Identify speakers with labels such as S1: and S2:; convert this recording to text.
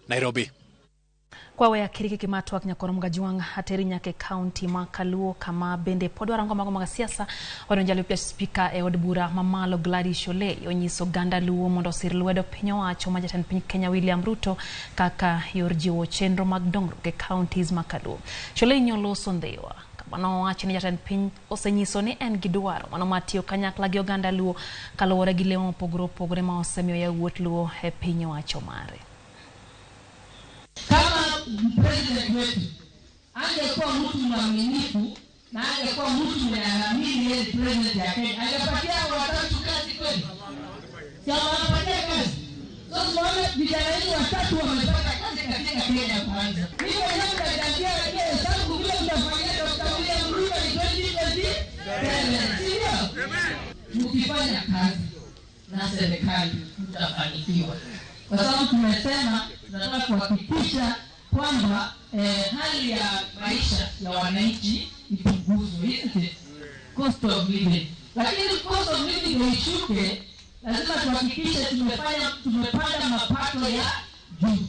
S1: Nairobi.
S2: Kwa weya kiriki gi twak nyakoro Mgajuang ateri nyaka e kaunti ma Kaluo kama bende pod warango mago mag siasa. Wadonjo jalup spika e od bura mamalo Gladys Shollei onyiso oganda Luo mondo osir lwedo piny owacho ma jatend piny Kenya William Ruto kaka yor jiwo chenro mag dongruok e counties ma Kaluo. Shollei nyoloso Ndhiwa kama nowacho ni jatend piny osenyiso ni en gi dwaro mano mar tiyo kanyakla gi oganda Luo kaluwore gi lemo mopogore opogore ma osemiyo yawuot Luo e piny owacho mare.
S3: Kama president wetu angekuwa mtu mwaminifu na angekuwa mtu mwenye anaamini yeye ni president ya Kenya, angepatia watatu kazi kweli? Si amewapatia kazi? So tunaona vijana wetu watatu wamepata kazi katika Kenya Kwanza. Mimi mwenyewe mtaniambia hesabu vile mtafanyia Dr. William Ruto ni 2027, sio? Mkifanya kazi na serikali mtafanikiwa, kwa sababu tumesema tunataka kuhakikisha kwamba hali ya maisha ya wananchi ipunguzwe, isn't it? Cost of living. Lakini cost of living ndio ishuke, lazima tuhakikishe tumepanda mapato ya juu.